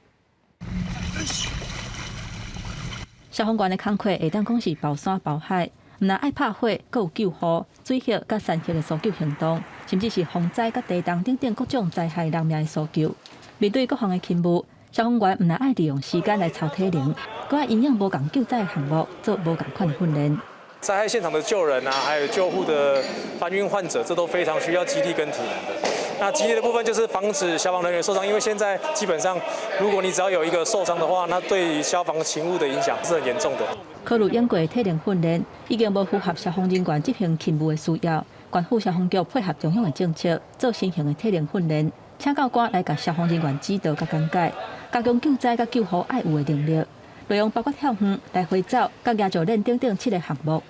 消防員的工課會當講是包山包海，毋但愛拍火，閣有救護、水火佮山火的搜救行動，甚至是風災佮地動等等各種災害人命的搜救。面對各項的勤務，消防員毋但愛利用時間來操體能，閣愛因應無仝救災的項目做無仝款的訓練。災害現場的救人啊，還有救護的搬運患者，這都非常需要肌力跟體能的。那肌力的部分就是防止消防人員受傷，因為現在基本上，如果你只要有一個受傷的話，那對消防勤務的影響是很嚴重的。考慮經過體能訓練，已經無符合消防人員執行勤務的需要。縣府消防局配合中央的政策，做新型的體能訓練，請教官來共消防人員指導佮講解，加強救災佮救護愛有的能力。內容包括跳遠、來回走、佮舉石鏈等等七个項目。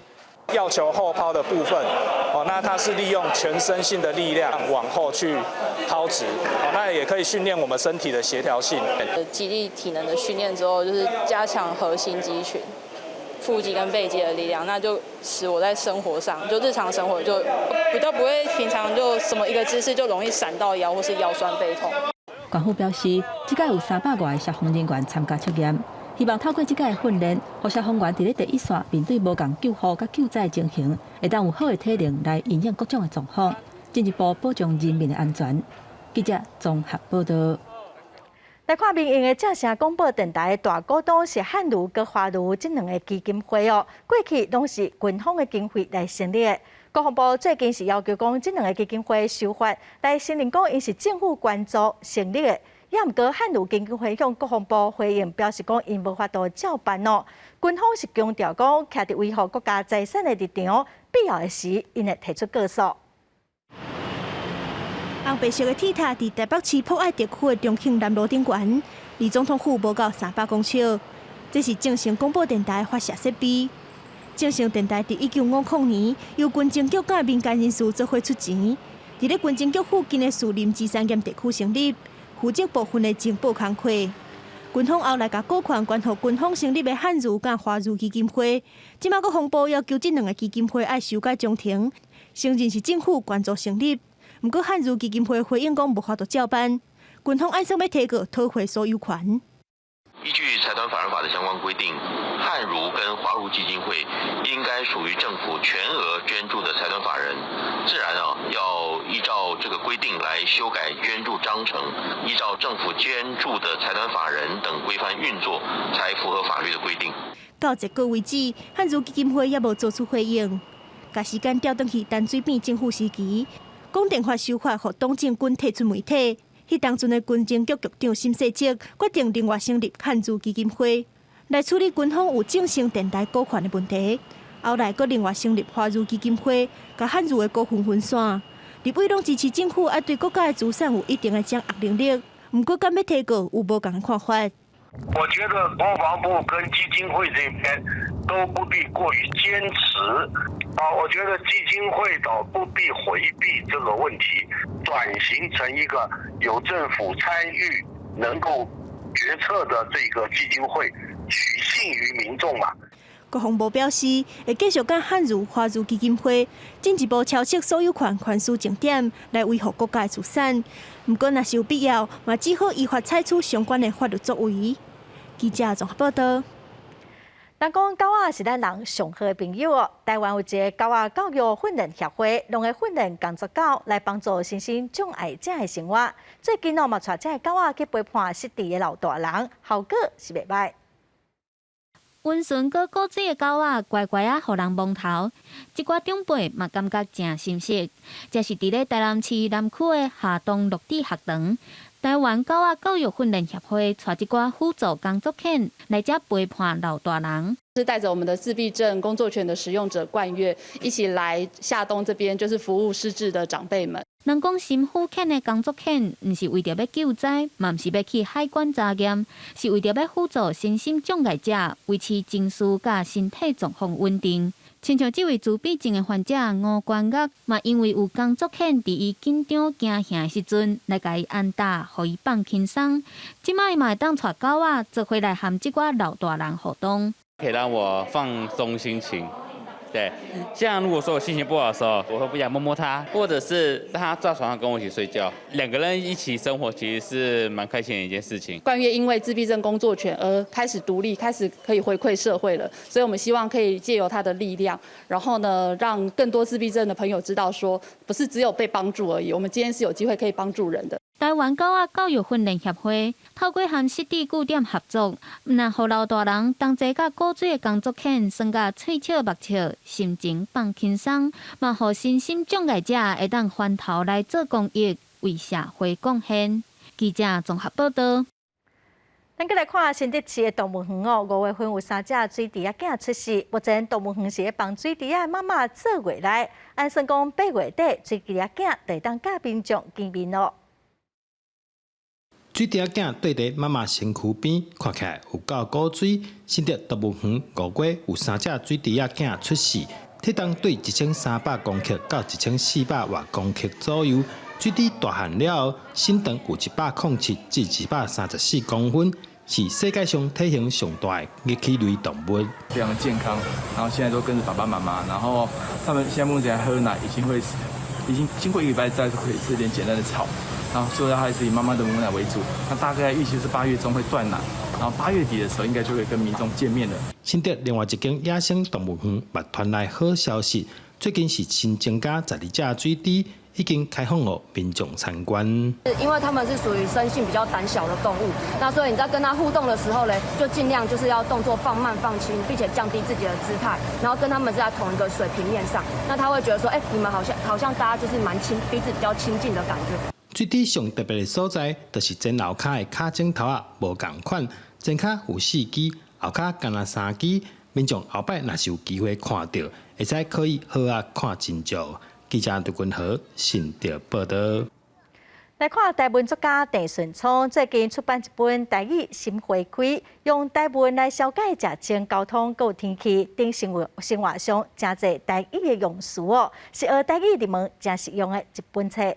藥球後拋的部分，哦，那它是利用全身性的力量往後去拋擲，哦，那也可以訓練我們身體的協調性。肌力體能的訓練之後，就是加強核心肌群、腹肌跟背肌的力量，那就使我在生活上，就日常生活就比較不會平常就什麼一個姿勢就容易閃到腰或是腰酸背痛。縣府表示，這屆有300外个消防人員參加測驗。希望透過這屆訓練，予消防員佇咧第一線面對無仝救護佮救災情形，會當有好的體能來因應各種的狀況，進一步保障人民的安全。記者綜合報導。來看民營的正聲廣播電臺大股東是漢儒佮華儒這兩个基金會哦，過去攏是軍方的經費來成立的。國防部最近是要求講，這兩个基金會修法來承認講，𪜶是政府捐助成立的。也毋過漢儒基金會向國防部回應表示講，𪜶無法度照辦哦。軍方是強調講，徛佇維護國家財產的立場，必要的時，𪜶會提出告訴。紅白色的鐵塔佇台北市博愛特區的重慶南路頂懸，離總統府無夠300公尺。這是正聲廣播電台發射設備。正聲電台佇1950年由軍情局佮民間人士做伙出錢，佇咧軍情局附近的士林芝山岩地區成立，負責部分的情報工課。軍方後來共股權捐予軍方成立的漢儒佮華儒基金會，這馬國防部要求這兩个基金會愛修改章程，承認是政府捐助成立。毋過漢儒基金會回應講無法度照辦，軍方按算欲提告討回所有權。依據財團法人法的相關規定，漢儒跟華儒基金會應該屬於政府全額捐助的財團法人，自然啊要依照這個規定來修改捐助章程，依照政府捐助的財團法人等規範運作，才符合法律的規定。到結果為止，漢儒基金會猶無做出回應。共時間調轉去陳水扁政府時期，廣電法修法，予董政軍退出媒體。彼當陣的軍情局局長沈世哲決定另外成立漢儒基金會，來處理軍方有正聲電台股權的問題。後來閣另外成立華儒基金會，共漢儒的股份分散。立委攏支持政府愛對國家的資產有一定的掌握能力，毋過敢欲提告有無仝的看法。我覺得國防部跟基金會這邊都不必過於堅持啊，我覺得基金會倒不必迴避這個問題，轉型成一個有政府參與、能夠決策的這個基金會，取信於民眾嘛。國防部表示，會繼續佮漢儒、華儒基金會進一步抄冊所有權權屬重點，來維護國家的資產。毋過，若是有必要，嘛只好依法採取相關的法律作為。記者綜合報道。人講狗仔是咱人上好的朋友哦。台灣有一个狗仔教育訓練協會，攏會訓練工作狗來幫助身心障礙者的生活。最近哦，嘛帶這个狗仔去陪伴失智的老大人，效果是袂䆀。溫順閣古錐的狗仔，乖乖仔予人摸頭，這寡長輩嘛感覺誠心適。這是佇咧台南市南區的下東樂智學堂，台灣狗仔教育訓練協會帶這寡輔助工作犬來遮陪伴老大人。是帶著我們的自閉症工作犬的使用者冠岳一起來下東這邊，就是服務失智的長輩們。人講心輔犬的工作犬，毋是為著欲救災，嘛毋是欲去海關查驗，是為著欲輔助身心障礙者維持情緒佮身體狀況穩定。親像這位自閉症的患者吳關岳，嘛因為有工作犬佇伊緊張驚嚇的時陣來共伊安搭，予伊放輕鬆。這擺伊嘛會當帶狗仔做伙來和這寡老大人互動。可以讓我放鬆心情。對，像如果說我心情不好的時候，我會不想摸摸它，或者是讓它在床上跟我一起睡覺。兩個人一起生活其實是蠻開心的一件事情。冠岳因為自閉症工作犬而開始獨立，開始可以回饋社會了，所以我們希望可以借由他的力量，然後呢，讓更多自閉症的朋友知道，說不是只有被幫助而已，我們今天是有機會可以幫助人的。台灣狗仔教育訓練協會透過和失智據點合作，毋但予老大人同齊佮古錐的工作犬耍甲喙笑目笑，心情放輕鬆，嘛予身心障礙者會當翻頭來做公益，為社會貢獻。記者綜合報道。咱閣來看新竹市的動物園哦，5月份有三隻水豬仔囝出世，目前動物園是咧幫水豬仔媽媽做月內，按算講8月底水豬仔囝就會當佮民眾見面咯。水豬仔囝綴佇媽媽身軀邊，看起來有夠古錐。新竹動物園5月有三隻水豬仔囝出世，體重對1300公克到1400外公克左右。水豬大漢了後，身長有107至134公分，是世界上體型上大的齧齒類動物。非常健康，然後現在都跟着爸爸媽媽，然後他們現在目前喝奶已經會，已經經過一個禮拜再可以吃點簡單的草，然後所以還是以媽媽的母奶為主。那大概預期是8月中會斷奶，然後8月底的時候應該就會跟民眾見面了。新竹另外一間野生動物園嘛傳來好消息，最近是新增加12隻水豬。已經開放予民眾參觀。因為他們是屬於生性比較膽小的動物，那所以你在跟它互動的時候呢，就盡量就是要動作放慢放輕，並且降低自己的姿態，然後跟他們是在同一個水平面上，那他會覺得說，欸，你們好像大家就是蠻親，彼此比較親近的感覺。水豬上特別的所在，就是前後跤的跤指頭仔無仝款，前跤有四支，後跤干焦三支。民眾後擺若是有機會看著，會使可以好仔看真少。記者劉君和新竹報導。來看台文作家鄭順聰最近出版一本台語心花開，用台文來紹介食穿交通、閣有天氣等生活生活上誠濟台語的用詞哦，是學台語入門誠實用的一本冊。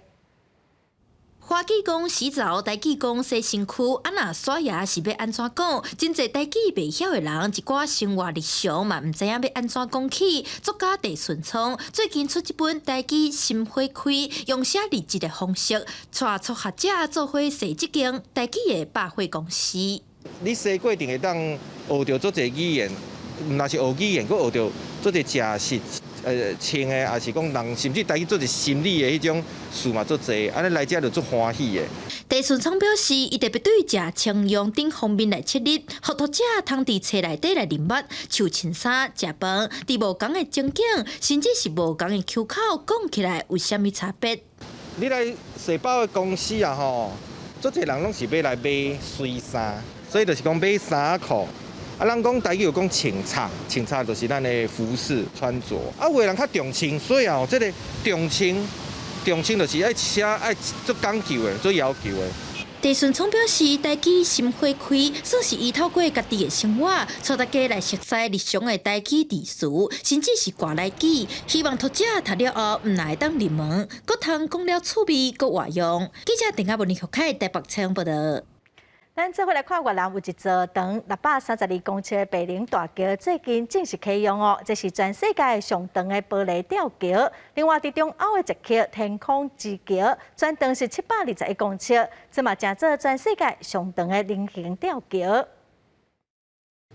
華語講洗澡，台語講洗身軀，啊若刷牙是欲按怎講？真濟台語袂曉的人，一寡生活日常嘛毋知影欲按怎講起。作家鄭順聰最近出這本台語心花開，用寫日誌的方式，帶初學者做伙踅這間台語的百貨公司。你踅過程會當學著足濟語言，毋但是學語言，閣學著足濟食食。穿的，抑是講人，甚至台語足濟心理的彼種事嘛足濟，按呢來遮就足歡喜的。鄭順聰表示，伊特別對食穿用等方面來切入，予讀者通佇冊內底來認捌，像穿衫、食飯，佇無仝的情景，甚至是無仝的口口，講起來有啥物差別？你來踅百貨公司啊吼，足濟人攏是欲來買媠衫，所以就是講買衫褲。啊，咱講台語有講穿插，穿插就是咱的服飾穿著。啊，有的人較重穿，所以啊，這个重穿，重穿就是愛寫愛足講究的，足要求的。鄭順聰表示，台語心花開，算是伊透過家己的生活，帶大家來熟悉日常的台語字詞，甚至是外來語。希望讀者讀了後，毋但會當入門，閣通講了趣味，閣活用。記者鄧阿文、林學凱台北採訪報導。咱做伙來看越南有一座長632公尺的白龍大橋，最近正式啟用哦。這是全世界上長的玻璃吊橋。另外，佇中歐的捷克天空之橋，全長是721公尺，這嘛成做全世界上長的人行吊橋。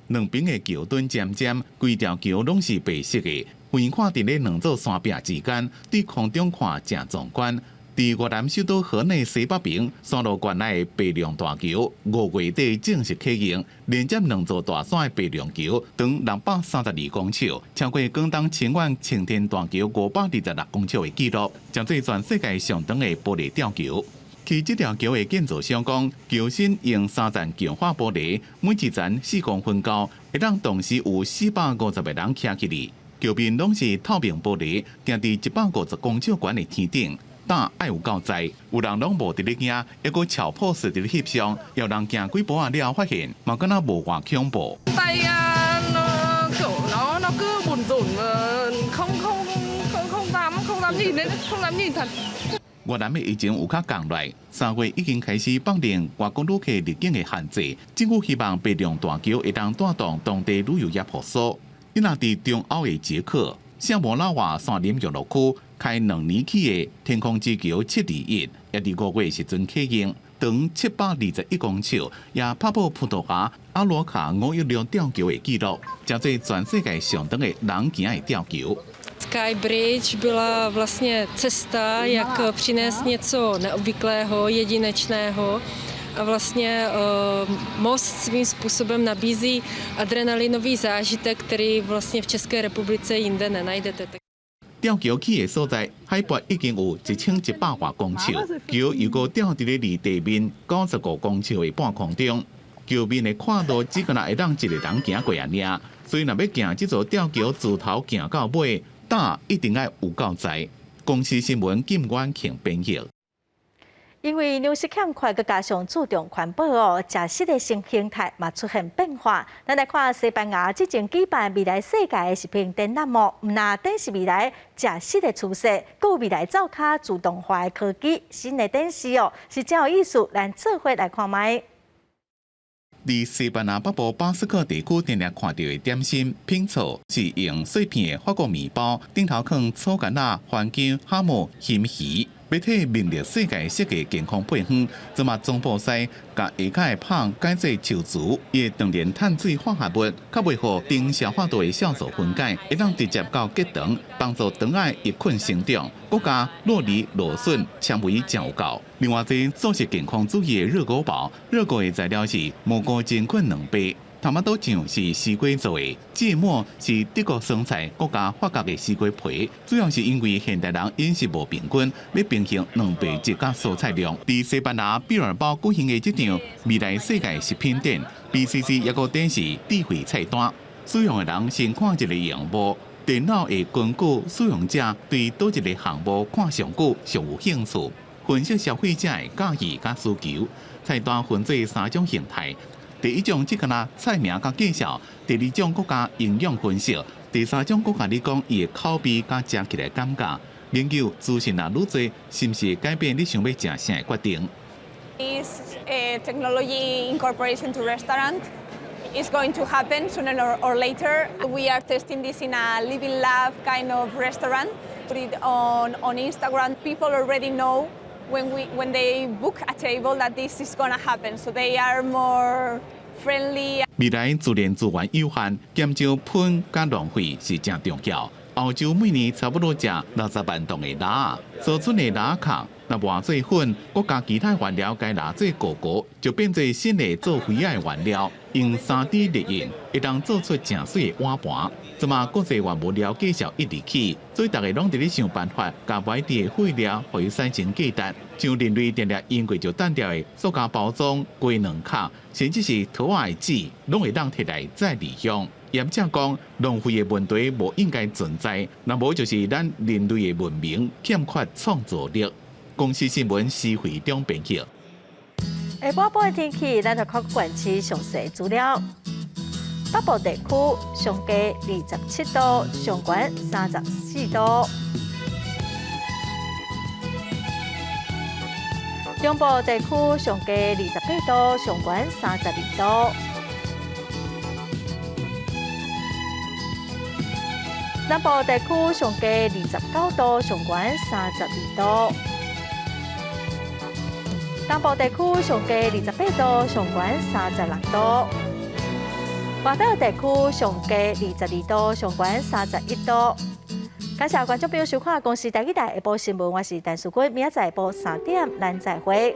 兩邊的橋墩尖尖，規條橋攏是白色的，遠看佇咧兩座山壁之間，對空中看誠壯觀。佇越南首都河內西北爿山路縣內的白龍大橋，5月底正式啟用，連接兩座大山的白龍橋，長632公尺，超過廣東清遠青天大橋526公尺的紀錄，成做全世界上長的玻璃吊橋。起這條橋的建造商講，橋身用三層強化玻璃，每一層4公分高，會當同時有450個人徛起來。橋面攏是透明玻璃，徛佇150公尺懸的天頂。膽愛有夠濟，有人攏無佇咧驚，猶閣俏 pose 佇咧翕相，有人行幾步仔了，發現嘛敢若無偌恐怖。 Tay nó kiểu nó cứ bủn rủn, không không không không dám không dám nhìn đấy, không dám nhìn thật。越南的疫情有較降落，3月已經開始放寬外國旅客入境的限制，政府希望白龍大橋會當帶動當地旅遊業復甦。伊若佇中歐的捷克，聖莫拉瓦山林遊樂區開2年起的天空之橋721，也佇5月時陣啟用，長721公尺，也拍破葡萄牙阿羅卡516吊橋的紀錄，成做全世界上長的人行的吊橋。 Sky Bridge byla vlastně cesta, jak přinést něco neobvyklého, jedinečného. A vlastně most svým způsobem nabízí adrenalinový zážitek, který vlastně v České republice jinde nenajdete. 吊橋起的所在，海拔已經有1100外公尺，橋又閣吊佇咧離地面95公尺的半空中，橋面的闊度只敢若會當一个人行過爾，所以若欲行這座吊橋自頭行到尾，膽一定愛有夠濟。公視新聞金元慶編譯。因為糧食欠缺，閣加上注重環保哦，食食的新形態嘛出現變化。咱來看西班牙之前舉辦未來世界的食品展覽哦，毋但展示未來食食的趨勢，閣有未來灶跤自動化的科技，新的展示哦，是誠有意思。咱做伙來看覓。佇西班牙北部巴斯克地區，定定看著的點心拼湊是用碎片的法國麵包，頂頭囥草柑仔、番薑、哈姆、鱘魚，欲替明日世界設計健康配方，這馬總鋪師共下跤的麭改做樹苴，伊的長鏈碳水化合物，較袂予頂消化道的酵素分解，會當直接到結腸，幫助腸仔抑菌生長。閣加酪梨、蘆筍纖維誠有夠。另外，這素食健康主義的熱狗堡，熱狗的材料是蘑菇真菌兩倍。頭瑪都醬是西瓜做的，芥末是德國生菜閣加法國的西瓜皮，主要是因為現代人飲食無平均，欲平衡蛋白質佮蔬菜量。佇西班牙畢爾包舉行的這場未來世界食品展，BCC 抑閣展示智慧菜單，使用的人先看一个螢幕，電腦會根據使用者對佗一个項目看上久上有興趣，分析消費者的喜好佮需求。菜單分做三種形態。第一種只干焦菜名佮介紹，第二種閣加營養分析，第三種閣共你講伊的口味佮食起來感覺。研究資訊若愈濟，是毋是會改變你想欲食啥的決定？ This technology incorporation to restaurant is going to happen sooner or later. We are testing this in a living lab kind of restaurant. Put it on Instagram. People already know when they book a table that this is going to happen, so they are more friendly. 未來自然資源有限，減少糞佮浪費是誠重要。歐洲每年差不多食60萬噸的蜊仔，所剩的蜊仔殼，若磨做粉，閣加其他原料共蜊做糊糊，就變做新的做肥仔的原料。用3D 列印，會當做出誠媠的碗盤。這馬國際原物料價數一直起，所以逐家攏佇咧想辦法，共䆀的廢料予伊產生價值。像人類定定用過就擲掉的塑膠包裝、雞卵殼，甚至是陶仔的紙，攏會當提來再利用。業者講，浪費的問題無應該存在，若無就是咱人類的文明欠缺創造力。公視新聞施惠中編輯。下晡晡的天氣，咱就看縣市詳細資料。北部地區上低27度，上懸34度。中部地區上低28度，上懸32度。南部地區上低29度，上懸32度。東部地區上低28度，上懸36度。外島地區上低22度，上懸31度。感謝觀眾朋友收看《公視台語台》下晡新聞，我是陳淑君，明仔載下晡3點，咱再會。